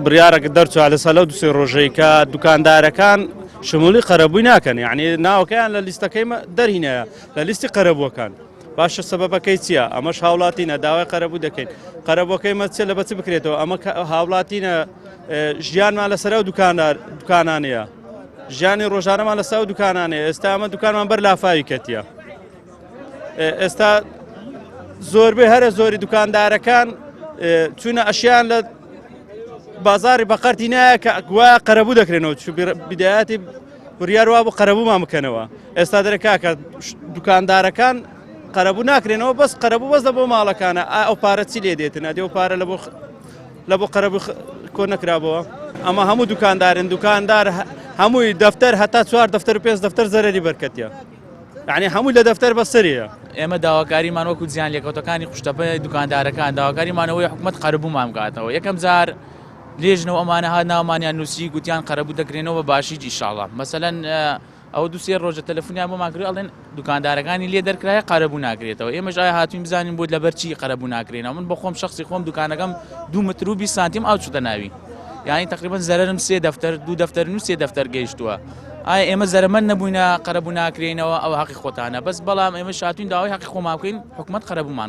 بڕیارەکە دەرچوە لەسەر لەو دوسێ ڕۆژەی کە دوکاندارەکان شمولی قەرەبووی ناکەن یعنی ناوەکەیان لە لیستەکەی دەرهینایە لە لیستی قەرەبووەکان باشە سەبەبەکەی چییە ئەمەش هاوڵاتینە داوای قەرەبوو دەکەین قەرەبووەکەی مە چێ لە بەچ بکرێتەوە ئەمە هاوڵاتینە ژیانمان لەسەر ئەو دوکاندار دوکانانەیە ژیانی ڕۆژانەمان لەسەر ئەو دوکانانەیە ئێستا ئەمە دوکانمان بەر لافاوی کەتیە ئێستا زۆربەی هەرە زۆری دوکاندارەکان چوونە ئەشیان لە بازاری بەقەرتی نایە کە گوایە قەرەبوو دەکرێنەوە چ بدایەتی بڕیار وا بۆ قەرەبوومان بکەنەوە ئێستا دەرە کاکە دوکاندارەکان قەرەبوو ناکرێنەوە بەس قەرەبوو بەس لە بۆ ماڵەکانە ئەو پارە چی لێ دێتن ئەدی ئەو پارە لە بۆ لە بۆ قەرەبوو کۆ نەکرابەوە ئەمە هەموو دوکاندارن دوکاندار هەمووی دەفتەر هەتا چوار دەفتەر و پێنج دەفتەر زەرەری بەرکەتیە یعنی هەمووی لە دەفتەر بەسەریە. ئێمە داواکاریمان وەکو زیان لێکەوتەکانی قوشتەپە دوکاندارەکان داواکاریمان ئەوەیە حکومەت قەرەبوومان بکاتەوە یەکەم جار لێژنە و ئەمانە هات ناومانیان نووسی گوتیان قەرەبوو دەکرێنەوە بە باشی ئیشاڵا مەسەلەن ئەوە دوو سێ ڕۆژە تەلەفۆنیان بۆمان کرد ئەڵێن دوکاندارەکانی لێ دەرکرایە قەرەبوو ناکرێتەوە ئێمەش ئایا هاتوین بزانین بۆ لەبەر چی قەرەبوو ناکرێنەوە من بە خۆم شخصی خۆم دوکانەکەم دوو متر و 20 سانتیم ئاو چوتە ناوی یانی تقریبا زەرەرم سێ دەفتەر دوو دەفتەر و سێ دەفتەر گەیشتووە ئایا ئێمە زەرەمەند نەبووینە قەرەبوو ناکرێینەوە ئەوە هەقی خۆتانە بەس بەڵام ئێمە شاتوین داوای هەقی خۆمان بکەین حکومەت قەرەبوومان.